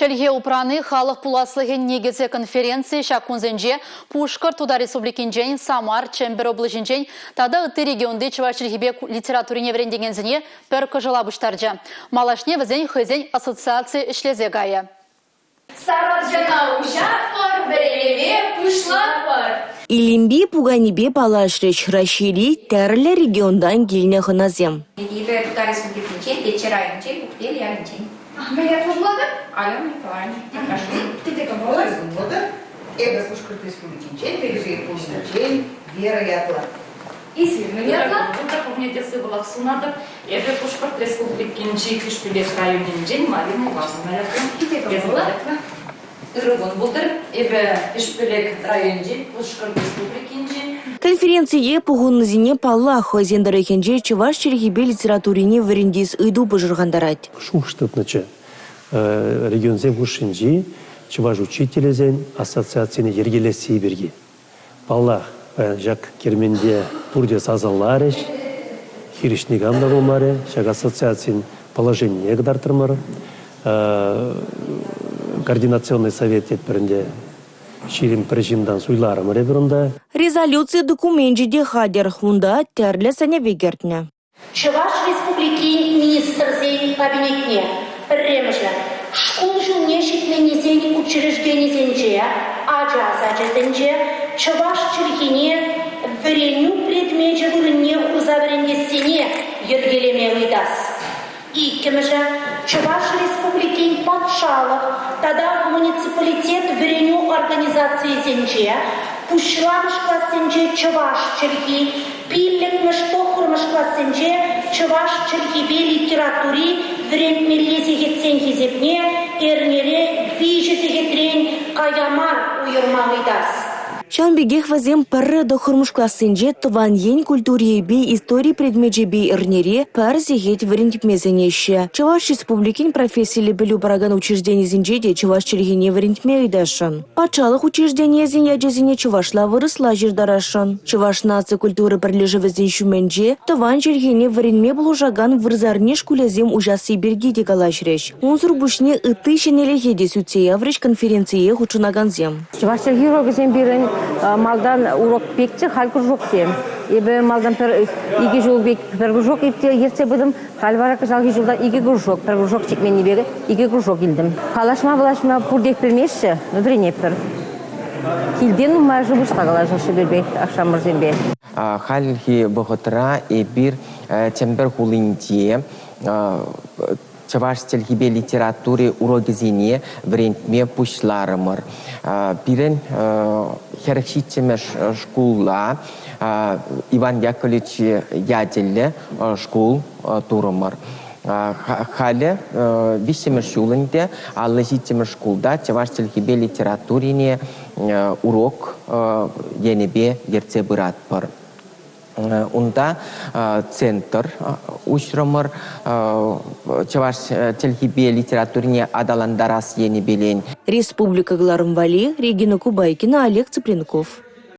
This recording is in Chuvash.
Чӗлхе упрани халӑх пуласлӑхӗн никӗсӗ конференци ҫак кунсенче Пушкӑрт Тутар Республикинчен, Самар, Чӗмпӗр облаҫӗнчен тата ытти регионти чӑваш чӗлхипе литературине вӗрентекенсене пӗр кӑшӑла пуҫтарчӗ. Малашне вӗсен хӑйсен ассоциацийӗ ӗҫлесе кайӗ. Сарӑлчана уҫатпӑр, вӗренӗве пуҫлатпӑр. Илемпи пуканепе паллашрӗҫ Раҫҫейри тӗрлӗ регионтан килнӗ хӑнасем. Эпӗ Тутар Республикинчен, Теччӗ районӗнчен, Пухтел ялӗнчен. Мӗн ятлӑ пулатӑр? Алена Николаевна Якрашова. Тете кӑмӑллӑ. Кӑмӑллӑ. Эпӗ Пушкӑрт Республикинчен, Пелепей хулинчен Вера ятлӑ. Эсир мӗн ятлӑ? Унта пурне те сывлӑх сунатӑп. Эпӗ Пушкӑрт Республикинчи Пишпӳлек районӗнчен Марина Ивановна ятлӑ. Питӗ кӑмӑллӑ. Ырӑ кун пултӑр. Эпӗ Пишпӳлек районӗнчи Пушкӑрт Республикинчи Конференцие пухӑннисене, паллах, хӑйсен тӑрӑхӗнче чӑваш чӗлхипе литературине вӗрентес ыйту пӑшӑрхантарать. Шухӑш тытнӑччӗ регионсем хушшинчи чӑваш учителӗсен ассоциацине йӗркелесси пирки. Паллах, паян ҫак керменте пурте сасӑларӗҫ, хирӗҫ никам та пулмарӗ. Ҫак ассоциацин положенине кӑтартрӑмӑр. Координационный совет тетпӗр ӗнтӗ. 21 ҫынтан суйларӑмӑр эпир унта. Резолюци докуменчӗ те хатӗр. Унта тӗрлӗ сӗнӗве кӗртнӗ. Чӑваш Республикин Министрсен Кабинетне, пӗрремӗшӗ, шкул ҫулне ҫитменнисен учрежденисенче, ача сачӗсенче чӑваш чӗлхине вӗренӳ предмечӗ вырӑнне хурса вӗрентессине йӗркелеме ыйтас. Иккӗмӗшӗ, Чӑваш Республикин патшалӑх тата муниципалитет вӗренӳ организацийӗсенче пуҫламӑш классенче чӑваш чӗлхи, пиллӗкмӗш, тӑххӑрмӗш классенче чӑваш чӗлхипе литератури вӗрентмелли сехетсен хисепне эрнере виҫӗ сехетрен кая мар уйӑрма ыйтас. Ҫавӑн пекех вӗсем пӗрре тӑххӑрмӗш классенче тӑван ен культурипе истори предмечӗпе эрнере пӗр сехет вӗрентме сӗнеҫҫӗ. Чӑваш Республикин профессиллӗ пӗлӳ паракан учрежденисенче те чӑваш чӗлхине вӗрентме ыйтасшӑн. Патшалӑх учрежденийӗсен ячӗсене чӑвашла-вырӑсла ҫыртарасшӑн. Чӑваш наци культура пӗрлешӗвӗсен ҫумӗнче тӑван чӗлхене вӗренме пулӑшакан вырсарни шкулӗсем уҫасси пирки те калаҫрӗҫ. Унсӑр пуҫне ытти ҫӗнӗлӗхе те сӳтсе яврӗҫ конференцие хутшӑнакансем. Чӑваш чӗлхи урокӗсем пирӗн малтан урок пекчӗ, халь кружоксем. Эпӗ малтан пӗр икӗ ҫул пек пӗр кружок ертсе пытӑм, халь вара кӑҫалхи ҫулта икӗ кружок, пӗр кружок ҫитменнипе икӗ кружок илтӗм. Калаҫма-калаҫма пуртех пӗлмеҫҫӗ, но вӗренетпӗр. Килте нумайӑшӗ вырӑсла калаҫаҫҫӗ пирпе, ашшӗ-амӑшӗсемпе. Хальхи вӑхӑтра эпир Чӗмпӗр хулинче чӑваш чӗлхипе литератури урокӗсене вӗрентме пуҫларӑмӑр. Пирӗн 47-мӗш шкула Иван Яковлевич ячӗллӗ шкул турӑмӑр. Халӗ виҫҫӗмӗш ҫул ӗнтӗ 57-мӗш шкулта чӑваш чӗлхипе литературине урок енӗпе ертсе пыратпӑр. Унта центр уҫрӑмӑр чӑваш чӗлхипе литературине аталантарас енӗпелен. Республика кӑларӑм валли Регина Кубайкина, Олег Цыпленков.